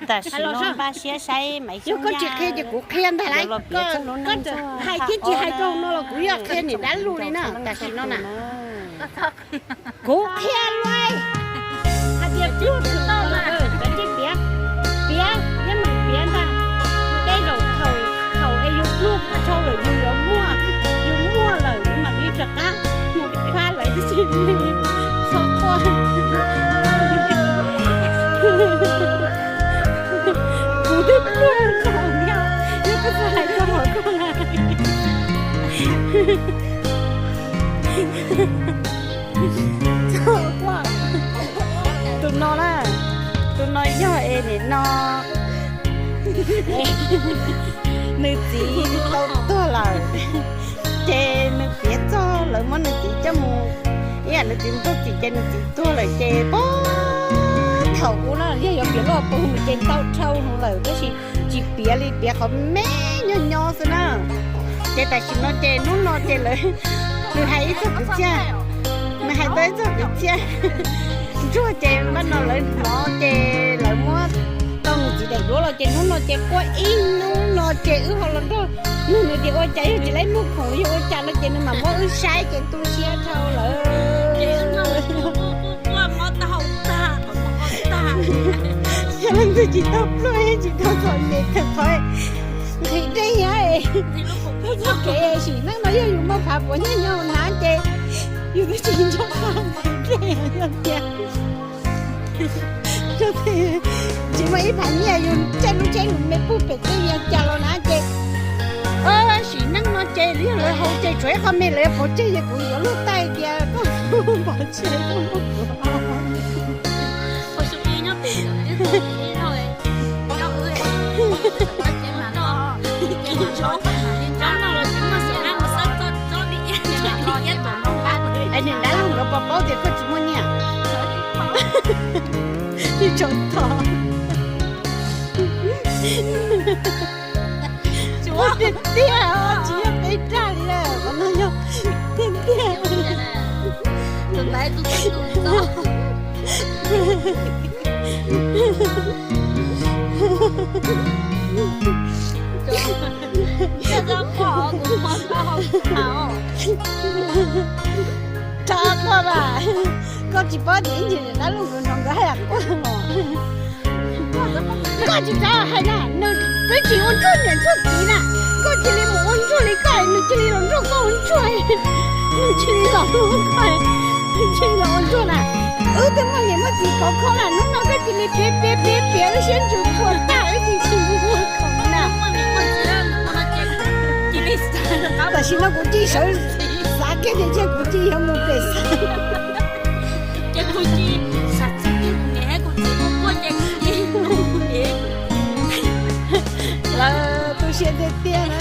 Tam sim no npaj siab saib Maiv Xyooj Yaj yuav los piav txog lub neej hais thiab tsis hais rau no los kuv yuav qhia niam dab lug li na tam sim no na. Kuv qhia luag hais tias pluag tau lawm, cov tij piav, piav yeej meem piav ntag. Tej zaum thaum es yus pluag dhau lawm yus yuav muaj, yus muaj lawm yus mam li rov qab mus fab lawv tib si. Txhob quaj. Kuv twb pluag tau thiab, yog koj tsis hais rau hauv koj lawm. Tus no na, tus no yog es nim no nws txiv tau tuag lawm, ces nws piav txog lawv muab nws txiv coj mus, ib yam nws txiv mus rau txim ces nws txiv tuag lawm ces pab thaum ub na yog yuav piav loj pus mus ces ntau dhau lawm tab sis tsis piav li, piav qhov me nyob nyob xwb na. Ces tam sim no ces hnub no ces lawv, nws hais ib txog kwv txhiaj, nws hais tau ib txog kwv txhiaj ntsuag ces npaj no lawv hnov ces lawv muab tau nws txiv daim duab los ces hnub no ces quaj ib hnub no ces wb ho los nrog nug nws tias ua cas yog tsis laib muag khoom yog ua cas no ces nws mam muab wb saib ces tu siab dhau lawm. Yog leej twg tsis tau pluag tsis tau txom nyem thaum qhov nqhis dej thiab txoj kev sim neej no yog yus muaj phav puav nyiaj nyob hauv hnav ces yus twb tsis nco qab nqhis dej yog tias tsis muaj ib phav nyiaj yus caij lub tsheb lus me puag pem tej yog cas los na ces sim neej no ces yog lawv haus ces tsuav ib qho me lawv yuav pov tseg, yog kuv yuav luag taij tias koj pov tseg. Es niam dab laug nkawd puas paub tias koj tsis muaj nyiaj? Tsis tau tau. Tiag tiag, tsis yog peb dag li, qhov no yog tiag tiag. Rov quaj mas, koj tsis paub tias ib ntsis niam dab laug nkawd hnov nkawd hais quaj los. Koj tsis txhob hais na, nws twb tsis ua ntsuag niam ntsuag txiv na, koj cia li mus ua ntsuag li koj, nws cia li los nrog koj ua ntsuag, nws cia li los ua koj, nws cia li los ua ntsuag na. Wb twb muaj niam muaj txiv khov kho na, hnub no koj cia li piav piav piav piav lub siab ntsws puas tag wb cia li muag khoom na. Tam sim no kuv cia li sawv xav kiag tias cia kuv cia li yuav mus pem xav. Lawv tu siab tiag tiag na.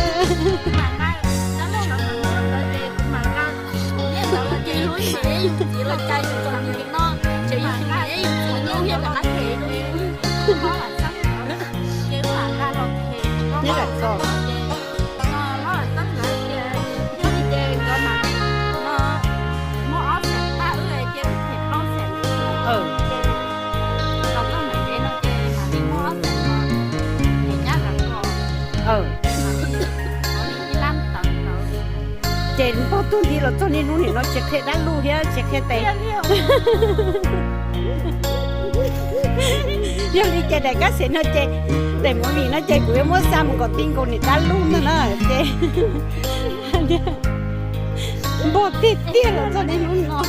Nyob lam ko. Ces npog tug nti los txog niaj hnub nim no tsis qhia dab lug thiab tsis qhia tes. Yog li ces daim kab xes no ces, daim movie no ces kuv yuav muab xa mus kom ti nkaus niam dab lug ntag na ces npog tiag tiag los txog niaj hnub no.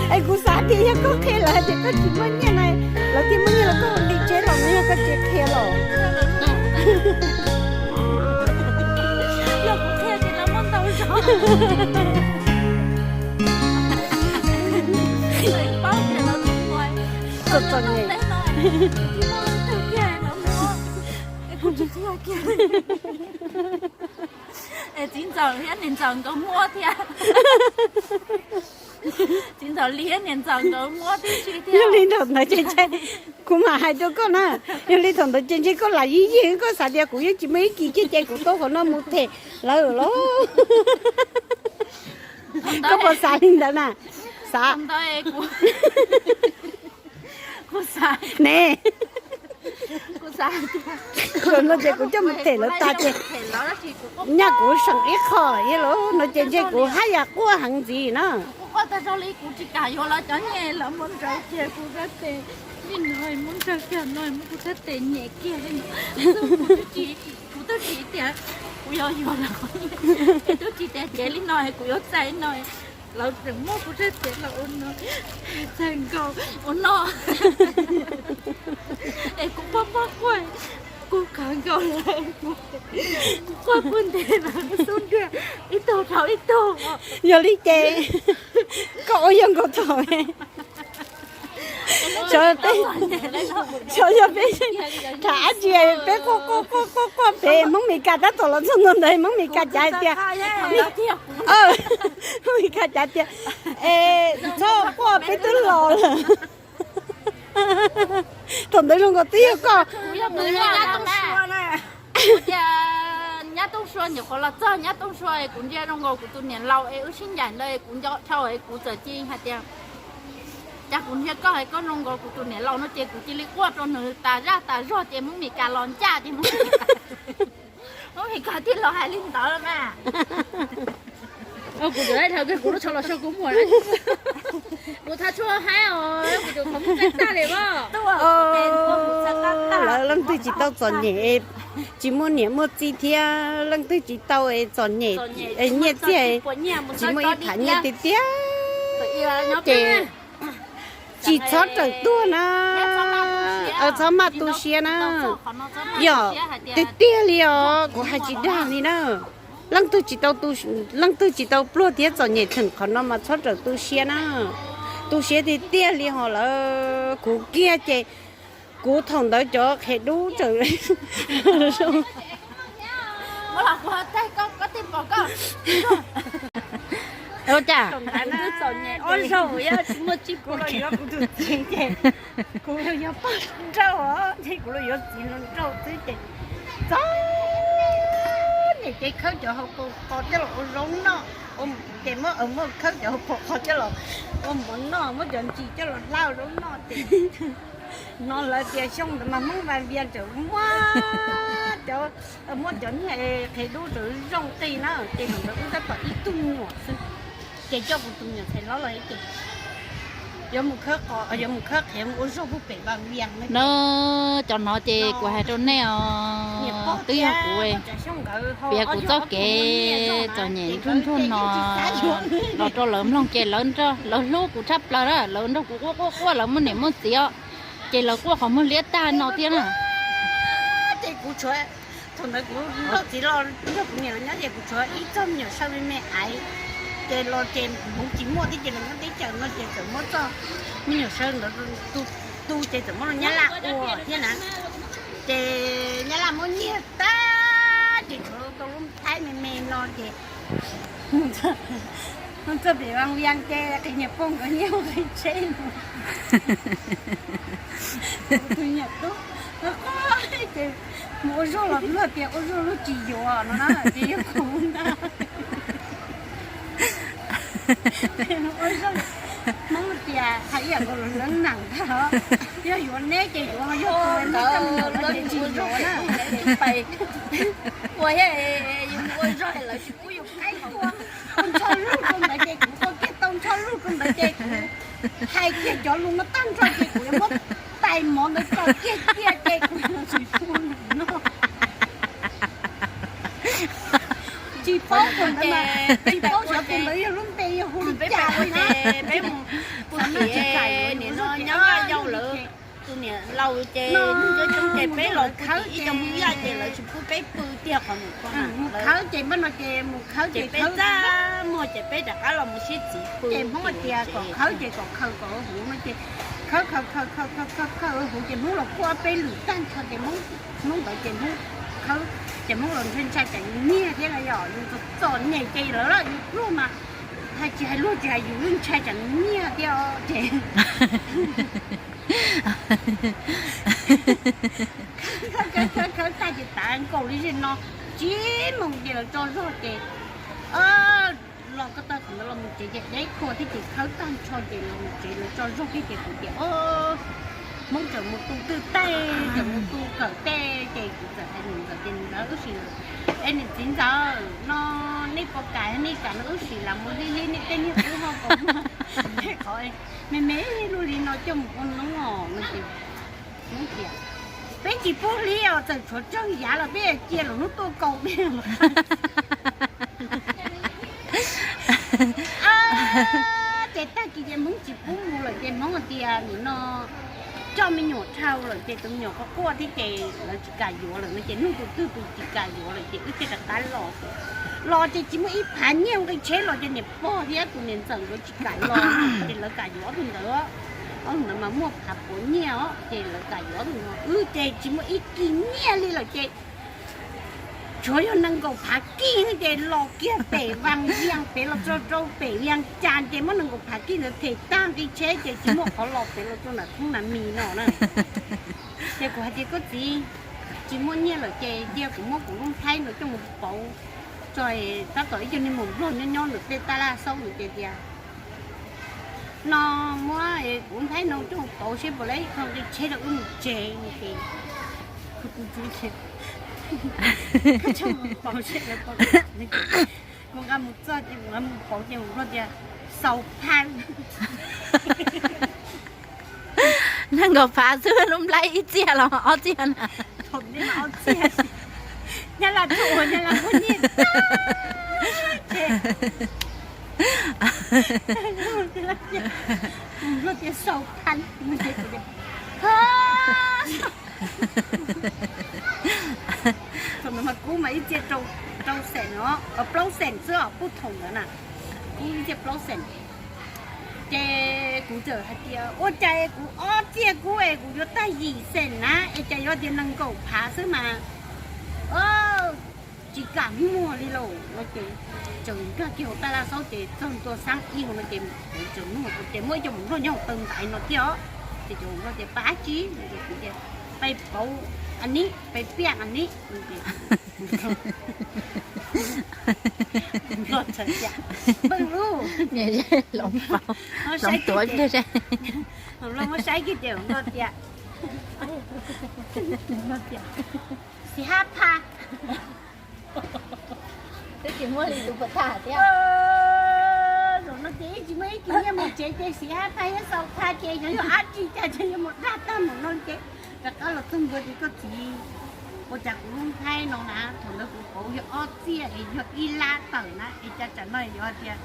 Es kuv xav tias yog koj qhia lawv hais tias koj tsis muaj nyiaj na, lawv thiaj muaj nyiaj los koj ua li tsev los no yog koj tsis qhia los. Txom txom nyem. Es txiv ntxawm thiab niam ntxawm nkawd muab thiab. Txiv ntxawm li thiab niam ntxawm nkawd muab tib si thiab. Yog li thaum ntawd ces ntshe, kuv mam hais rau koj na, yog li thaum ntawd ces ntshe koj lam yig yig koj xav tias kuv yeej tsis muaj ib kis thiab ces kuv tau qhov no mus them lawv los. Koj puas xav li ntawd na? Xav ne, no ces kuv coj mus them lawv tas ces nyaj kuv seem ib qho, yog lawm no ces ntshe kuv haj yam quaj heev ntxiv na. Kuv quaj tag zog li, kuv tsis kam yuav lawv cov nyiaj, lawv muab ntsawv kiag kuv sab tes li no, muab ntsawv kiag no, muab kuv sab tes nyem kiag li no. Kuv twb tsis, kuv twb tsis tias kuv yuav yuav lawv, es twb tsis tias cev li no kuv yuav txais no, lawv tseem muab kuv sab tes los ua no, txais nkaus ua no, es kuv quaj quaj quaj, kuv khav nkaus lawv, kuv quaj quaj ntev lawv xub ntiag ib tug dhau ib tug. Yog li ces koj ua yog nkaus thaum xyov yog peb tham dab tsi, peb quaj quaj quaj quaj pem Hmoob Mes Kas tab tom los txog ntua ntawd, Hmoob Mes Kas cav hais tias, Hmoob Mes Kas cav tias, es txhob quaj, peb twb los lawm. Thaum ntawd zoo nkaus twb yog koj. Nyab Tooj Sua nyuam qhuav los txog, Nyab Tooj Sua es kuv ntsia zoo nkaus kuv tus niam laus es wb sib ncaim ntawd es kuv nco dhau es kuv txawm cia hais tias, cas kuv ntsia koj es koj zoo nkaus kuv tus niam laus no ces kuv cia li quaj rau nws tas zaj tas zog ces Hmoob Mes Kas los ncaj ces Hmoob Mes Kas, Hmoob Mes Kas thiaj los hais li ntawd mas. Kuv tus dab dhau kiag kuv lub tsho los so kuv muag, kuv thaj tshuaj haib os, kuv tus qhov muag txaij tag li as. Lawv leej twg tsis tau txom nyem, tsis muaj niam muaj txiv thiab leej twg tsis tau txom nyem nyiaj txiag, tsis muaj ib phav nyiaj tiag tiag ces tsis txhob rawm tuag na, txhob maj tu siab na. Yog tiag tiag li os, kuv hais tsis dag li na. Leej twg tsis tau, leej twg tsis tau pluag thiab txom nyem theem qhov no mas txhob rawm tu siab na. Tu siab tiag tiag li ho lawm, kuv kiag ces kuv thaum ntawd cov qhiav dub tawm. Ua cas? Ob zaug, kuv los yuav kuv tus txiv ces kuv yog poj nrauj os, ces kuv los yuav txiv hluas nraug xwb ces txog niam ces khawb cov hauv paus qhov coj los ua zaub noj, ces muab, muab khawb cov hauv paus qhov coj los ua mov noj, muab cov ntsis coj los hlab ua zaub noj ces no lawv tias xyoo ntawd mas Hmoob Vaj Vias tseem muab cov, muab cov niag qhiav dub tseem zoo qis na, ces thaum ntawd wb tab tom ib tug nyuam xwb, ces coj kuv tus niam ntxhais hlob los ces yuav mus khawb qos, yuav mus khawb qhiav mus ua zaub puag pem Vaj Vias no. Cov no ces kuv hais rau nej os, twb yog kuv piav kuv txoj kev txom nyem nruj nruj no los rau lawv mloog ces lawv hlub kuv tshaj plaws na, lawv nrog kuv quaj quaj quaj, lawv muaj niam muaj txiv os, ces lawv quaj qhov muag liab tag no thiab na. Ces kuv thaum ntawd kuv nrog txiv los nrog kuv niam los nyob ces kuv tshuav ib txoj me nyuam saw me me aiv, ces los ces hmoov tsis muaj thiab ces los nyob teb chaws no ces txawm muab txoj me nyuam saw ntawd tu ces txawm muab los Nyab Laj ua thiab na. Ces Nyab Laj muab nyiag tag ces tshuav tau lub Thaib me me no ces mus txog pem Vaj Vias ces qhia niam pog nkawd nyiag ua qhia tsheb mus. Kuv tus niam tub, ces mus ua zaub los luag tias ua zaub luag tsis yuav no na, ces yog kuv ntag. Ua zaub, Hmoob tias hais ib yam nkaus lawv neej ntag, yog yuav neb ces yuav, yog tus neeb coj me nyuam los ces tsis yuav na. Ua, yus mus ua zaub lawv tsis pub yus qaib tua, tua ntsho lug rau ntawd ces kuv tua kiag tau ntsho lug rau ntawd ces kuv hais kiag cov lus no tag nrho ces kuv yuav muab tais mov ntawd tso kiag cia ces kuv yuav tsis pub nws noj. Tsis paub tus ntawd, tsis paub xyov tus ntawd yog lub npe yog hu li cas li na. Tus niam laus ces nws cov coob ces peb los pw ib co Hmoob Yaj ces lawv tsis pub peb pw tiag qhov mus khawb ces npaj no ces mus khawb ces peb txaj muag ces peb rov qab los mus sib txiv pw. Ces Hmoob hais tias kom khawb ces kom khaws kom huv no ces khawb khaws khaws khaws khaws khaws huv ces Hmoob los kuaj peb lwm tag nrho ces Hmoob ntawd ces Hmoob khawb ces Hmoob los ntshai ntshai tsam nws nyiag thiab na, yog yus txom nyem ces lawv yus pluag mas hais tsis hais luag tsis hais yus yeej ntshai tsam nws nyiag thiab ces khawb khawb khawb tag ces tav nkaus li zej no tsib moos ces lawv tso zog ces Los koj tau qhov ntawd los mus tsev ces deb qhua thiab ces khawb tag nrho ces los mus tsev lawv tso zog thiab ces kuv tias, o, Hmoob tseem mus tu twj tej, tseem mus tu kawm tej ces kuv txawm hais nws ntxawm ces nws ntxawm wb sim, es niam txiv ntxawm no, nej puas kam nej kam no wb sim lam mus hlib hlib nej tej niag qub hauv paus muag, qhov me me luaj li no coj mus ua noob os no ces Hmoob tias, peb tsis pub hlib os, txawm tshuav tsawg yav los peb cia lwm hnub tuaj kaus peb. Ces tag kis ces Hmoob tsis pub mus lawm ces Hmoob hais tias nim no coj me nyuam dhau lawm ces tus me nyuam quaj quaj thiab ces lawv tsis kam yuav lawm no ces nug tus twg tus tsis kam yuav lawm ces wb thiaj rov qab los. Los ces tsis muaj ib phav nyiaj nqi tsheb los ces niam pog thiab tus niam ntxawm nkawd tsis kam los ces lawv kam yuav ob tug ntawd. Ob tug ntawd mas muaj phav puav nyiaj os ces lawv kam yuav ob tug ntawd. Wb ces tsis muaj ib kis nyiaj li lawm ces tshuav yog nees nkaum phav kij ces los kiag pem Vaj Viaj pem los txog rau pem Viaj Cas ces muab nees nkaum phav kij ntawd them tag nqi tsheb ces tsis muaj qhov los pem los rau nram thoob Nas Mis no na. Ces kuv hais tias koj txiv, tsis muaj nyiaj lawm ces cia kuv muab kuv lub nplhaib no coj mus pauv tso, tab tom ib co niag maum nplog nyob nyob ntawm tej tab laj xaub ntawd ces tias no muab kuv lub nplhaib no coj mus pauv seb puas tau ib qho nqi tsheb rau wb mus tsev no ces kuv txiv tias pauv seb lawv pauv, kuv nqa mus txog ces kuv nqa mus pauv ces maum nplog tias xaus phav. Nees nkaum phav xwb lub nplhaib ib txiaj los ob txiaj na. Ob txiaj, Nyab Laj tuaj ua Nyab Laj muaj nyiaj tag ces Hmoob tias xaus phav no ces kuv tias, thaum ntawd mas kub mas ib txiaj rau xees no, plaub xees xwb os, pub thaum ntawd na, kub ib txiaj plaub xees. Ces kuv txawm hais tias ua cas kuv ob txiaj kub es kuv yuav tag yim xees na, es cas yuav tias nees nkaum phav xwb mas tsis kam muag li lauj no ces tseem nkag kiag hauv taj laj xaub ces txog ntua xab ib hauv no ces tseem muag ces muaj ib co maum nplog nyob hauv taw ntaiv no thiab os. Ces cov maum nplog tias pab ab tsi no ces kuv tias pab pauv a nib, pab piaj a nib no ces npawg lub, los tuav, los muab saib kiag ces maum nplog tias, xis hab pha. Twb tsis muaj li tus puas tag thiab. Zaum no ces ib tsis muaj ib kis nyiaj mus tsev ces xis hab pha thiab xaus pha ces xyov yog ab tsi cas ces yuav mus dag tag mus no ces rov qab los txog ntua ces koj txiv, ua cas kuv lub nplhaib no na thaum ntawd kuv pauv yog ob txiaj es yog ib lab tawm na es cas tsam no yuav hais tias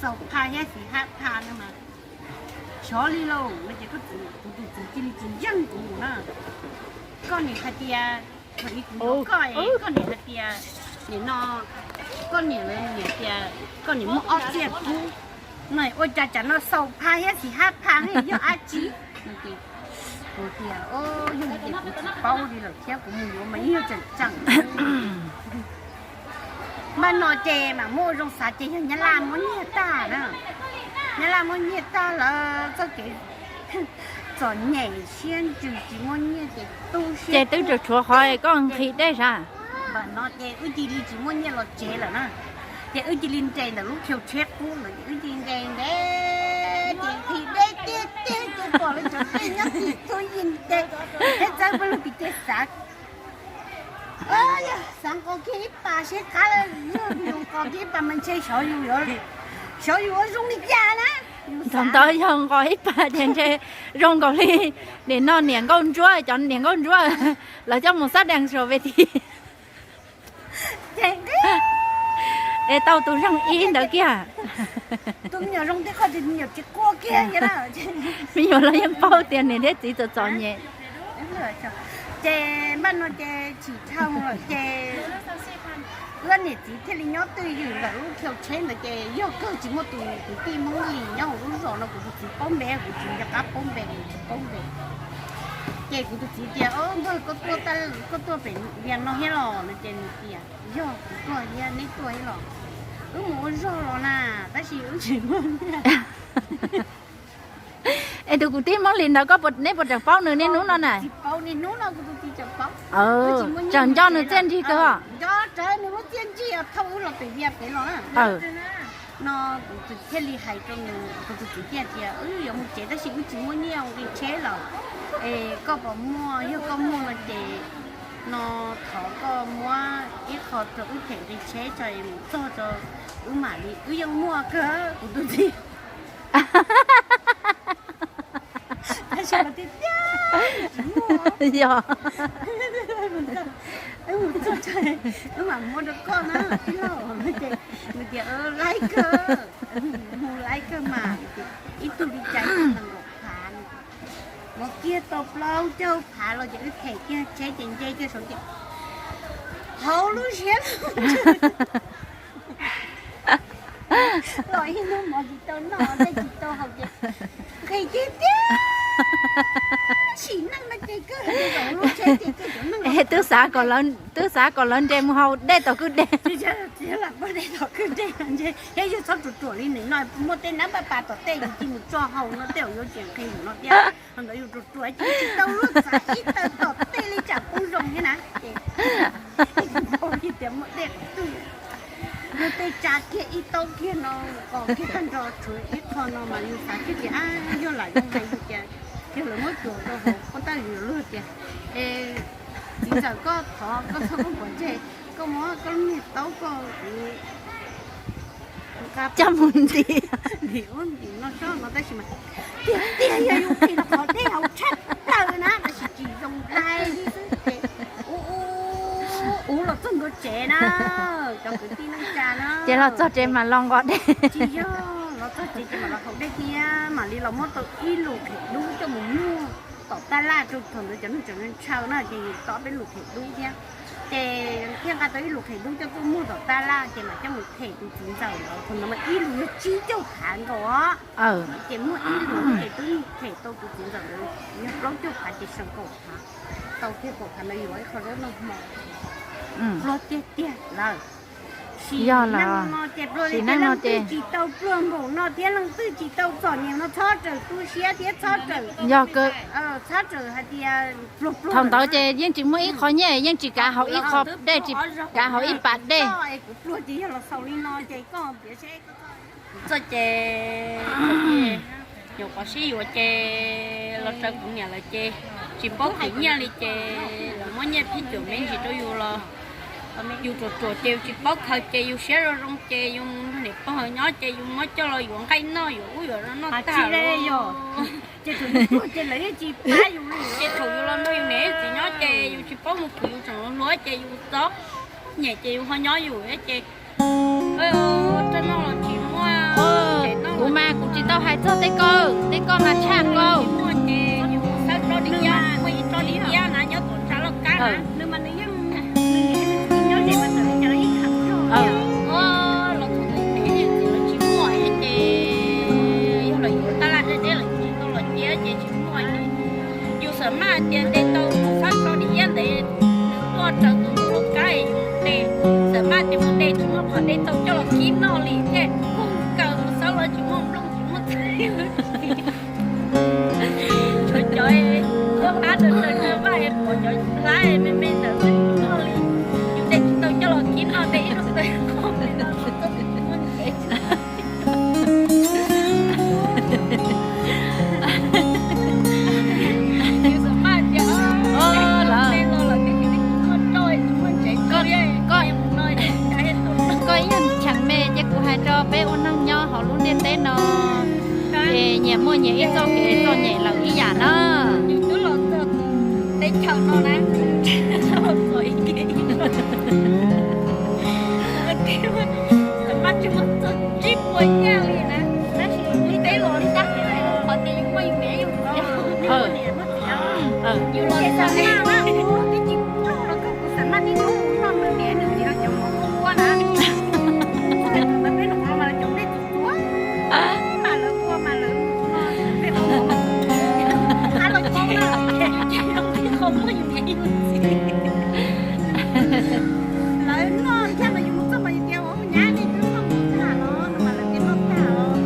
xaus pha thiab xis hab pha no mas xyov li lauj no ces kuv tus txiv cia li tsis ntseeg kuv na. Koj niam hais tias, thaum ub kuv yuav koj, koj niam hais tias nim no koj niam lawv niam tias koj niam muaj ob txiaj kub no ua cas tsam no xaus pha thiab xis hab pha ne yog ab tsi no ces kuv tias yog ces kuv tsis paub li lawm thiab kuv mus yuav mas yeej yog tseem tseem. Npaj no ces mam muab ua zoo xav ces yog Nyab Laj muab nyiaj tag na. Nyab Laj muab nyiaj tag lawm txoj kev txom nyem siab ntsws tsis muaj nyiaj ces tu siab ces twb tshuav qhov koj nqhis deb sav. Npaj no ces wb cia li tsis muaj nyiaj los tsev lawm na. Ces wb cia li nres ntawm lub chaw tsheb qub ntawd ces wb cia li nres nres ces nqhis deb tiag tiag ces pom lawv cov dej nyob tim txhua yim ces thiab txawb peb lub pim ces xav, yog xav nqos kiag ib pas seb qab, yog yus nqos kiag ib pas mas ntshe xyov yus, xyov yus ua zoo li cas na. Thaum ntawd yog nqos ib pas ces ntshe zoo nkaus li nim no niam nkauj ntsuab, cov niam nkauj ntsuab lawv coj mus xab dees saum ve thi es tau tus zeeg ib ntawd kiag. Tus me nyuam zoo tej qhov tias me nyuam tsis quaj kiag, me nyuam los yeej paub tias niam thiab txiv txom txom nyem. Ces npaj no ces tsis dhau lawm ces wb niam txiv thiaj li nyob twj ywm ntawm lub chaw tsheb ntawd ces yog kawg tsis muaj tus kwv tij Hmoob li nyob hauv lub zos no. Kuv tus txiv paub npe, kuv tsis nco qab paub npe, kuv tsis paub npe. Ces kuv tus txiv tias, o npawg, koj tuaj, koj tuaj pem Vias no thiab los no ces nws tias, yog kuv tuaj thiab, neb tuaj thiab los? Wb mus ua zog los na, tab sis wb tsis muaj nyiaj. Es tus kwv tij Hmoob Lis ntawd koj, neb puas tseem paub nws niaj hnub no na? Tseem nco nws txiaj ntsig kawg. No kuv thiaj li hais rau nws, kuv tus txiv thiaj tias, wb yuav mus tsev tab sis wb tsis muaj nyiaj nqi tsheb lawm, es koj puas muaj? Yog koj muaj no ces no thov koj muab ib qho rau wb them nqi tsheb tso es mus txog tso wb mam li, wb yeej muaj kawg kuv tus txiv. Tab sis tiag tiag, yog, wb mus txog wb mam muab rau koj na tij laug. Nws tias laib kawg, mus laib kawg mas, ib tug li cas ib tug nees nkaum phav, muab kiag tau plaub caug phav los ces wb them kiag tsheb ces nce kiag saud ces hauv lub siab los ib hnub mov tsis tau noj, dej tsis tau haus ces nqhis kiag tiag. Sim neej no ces kawg hauv lub tsheb ces twb xav kom lawv, twb xav kom lawv nres mus haus dej tom kwj deg. Tsis yog, tsis yog lam muab dej tom kwj deg ntshe thiab, yus txhob ruam ruam li nim no muaj tej nab npaj pas tom tej yus cia mus tso haus no tej zaum yuav tsis nqhis mus no thiab. Ho ntawd yus ruam ruam ces tsis tau luag txav ib taw tom tej li tsam poob zoo thiab na ces tias muaj dej qhov twg, luag tej tsa kiag ib taub kiag no, qos kiag tag nrho tshuav ib qho no mas yus xav kiag tias a yog lam zoo hais yus tias yog lawv muab cuam rau hauv pob tab yus luag tias, es txiv ntxawm koj thov koj txhob muab pov tseg, koj muab koj lub niag taub koj kuv coj mus ntim, ntim ub ntim no tsob no tab sis mas tiag tiag yog yus nqhis los qhov dej hauv tshaj plaws na tab sis tsis zoo dai li xwb ces ub ub ub los txog ntua tsev na, cov kwv tij neej tsa na, ces los txog tsev mas los nqos dej. Tsis yog, los txog tsev ces mam los haus dej thiab mam li los muab tau ib lus qhiav dub coj mus muag tom taj laj rau thaum ntawd cov neeg tseem ntshaw na ces yus tau peb lus qhiav dub thiab. Ces thiaj nqa tau ib lus qhiav dub coj tuaj muag tom taj laj ces mam coj mus them tus txiv ntxawm ntawd, thaum ntawd mas ib lus yog tsib caug phav nkaus os. Ces muaj ib lus ces twb them tau tus txiv ntxawm ntawd yog plaub caug phav ces sees kaum phav, tau kiag kaum phav ntawd yuav ib qho zaub noj hmo. Pluag tiag tiag lawm. Sim neej no ces pluag li tiag, leej twg tsis tau pluag npaum no thiab leej twg tsis tau txom nyem no txhob rawm tu siab thiab txhob rawm, txhob rawm hais tias pluag pluag. Thaum ntawd ces yeej tsis muaj ib qho nyiaj, yeej tsis kav hauv ib qho dej, tsis kav hauv ib pas dej. Kuv pluag ces yog los xaus li no ces koj piav seb. Txog ces nyuam qhuav sib yuav ces los raws kuv niam lawm ces tsis paub khwv nyiaj li ces lawv muab nyiaj phij cuam me ntsis rau yus los yus ruam ruam ces yus tsis paub khaws ces yus siab zoo zoo ces yus mus nrog niam pog nyob ces yus muab coj los yuav nqaij noj yuav ub yuav no noj tag. Ces thaum yus los nrog yus niam yus txiv nyob ces yus tsis paub mus khwv yus tseem hluas hluas ces yus txom nyem ces yus ho nyob yus ces rau noj los tsis muaj. Kuv mas kuv tsis tau hais txog tej ko, tej ko mas tshaj nkaus. Muaj ces yus xawb tsob dib iab, muaj ib tsob dib iab na nyob tom tshav loj kab na. Nws mas nws yeej, nws niam nws txiv nyob ze mas txawm li cas los yeej tham zog. Los thaum nws niam nws txiv lawv tsis muaj ces yog los yuav tab laj deb deb lawm tsis tau los cia ces tsis muaj. Yus xam maj tias de tau mus xawb tsob dib iab ntev, nws tuaj raws tus ntawm lub kab yus de, xam maj tias mus de tsis muaj qhov de tau coj los kib noj li thiab, kuj kaw mus xawb los tsis muaj nplooj tsis muaj txhais. Tshuav cov khaub hlab raws raws vaj pom cov hlab me me ntawd xwb tsis muaj li. Yus de tsis tau coj los kib noj, de ib lub tawg koj me no txoj muaj ntev. Yus xam maj tias lawv los lawv twb tsis muaj roj tsis muaj ntsev, koj ib nyuag cheem me ces kuv hais rau peb ua neeg nyob hauv lub ntiaj teb no es nyias muaj nyias ib txoj kev txom nyem lawm ib yam na. Yus twb los txog teb chaws no na, los txog ib ke ib, xam maj tsis muaj txog tsib puas yaj li na, tab sis lub teb los li tab sis qhov tias yus muaj yus niam yus txiv, yus los xam maj na, twb tsis muaj los koj kuv xam maj tib tug noj nws niam nws txiv los cov mov kuj ua na. Peb los mas cov dej tsis tuaj, mas lawv ua mas lawv no, peb ua mov mas kuv, a los tsis, yus ces yus tsis qhov muaj yus niam yus txiv. Lawv noj thiab mas yus mus txog mas yus tias ua nyab nej twb noj mus tag los no mas lawv tias noj tag os.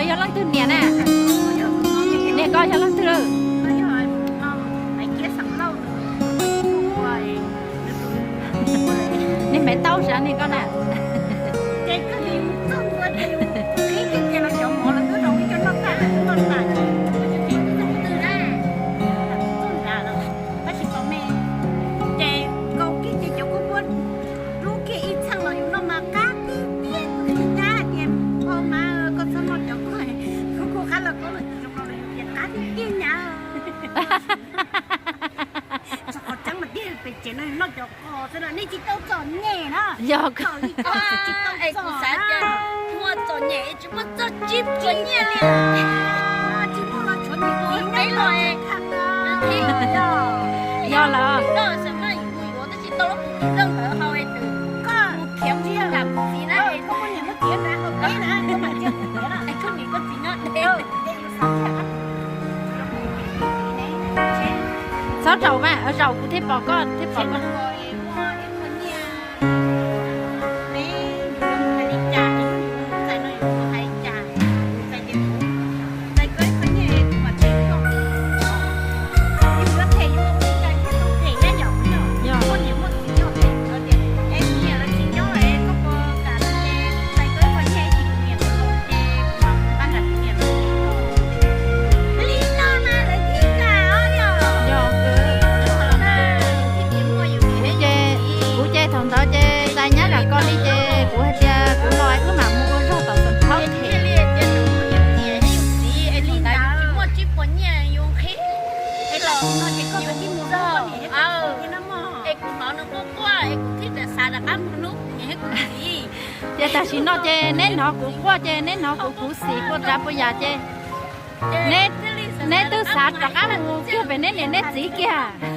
Yog leej twg niam na? Niam koj yog leej twg? Niag Maiv Taub sav niag koj na. Tab sis kom me ces kau kiag ces cov kua puab rub kiag ib txheej los yus noj mas qab tiag tiag. Kuv nyab tias, o mas koj txhob noj cov koj, koj kuj qab los koj los tsis zoo los yus tias qab tiag tiag nyab. Txog qhov tseeb mas tiag pem tsev no yus noj cov koj xwb na, nej tsis tau txom nyem na. Yog kawg. Tsis tau txom, muaj txom nyem tsis muaj txog tsib puas nyiaj li. Tsis muaj los tshuav niam txiv neb los. Yog lawm. Koj khiav mus lam txiv na, koj muaj niam muaj txiv na, koj mam cia kuv khiav na. Koj niam koj txiv nyob deb. Txhob zaum mas, zaum kuv thiaj pom koj, thiaj pom koj. Yog, ces kuv ces thaum ntawd ces txais nyab zam koj li ces kuv hais tias kuv los wb mam mus ua zog tom Xeem Thaub thiab. Es kuv hnov nws quaj quaj es kuv thiaj xav rov qab mus hlub kuv niam thiab kuv txiv. Ces tam sim no ces neb hnov kuv quaj ces neb hnov kuv khuv xim puas tsav puas yam ces neb, neb twb xav rov qab mus kiag pem neb niam neb txiv kiag.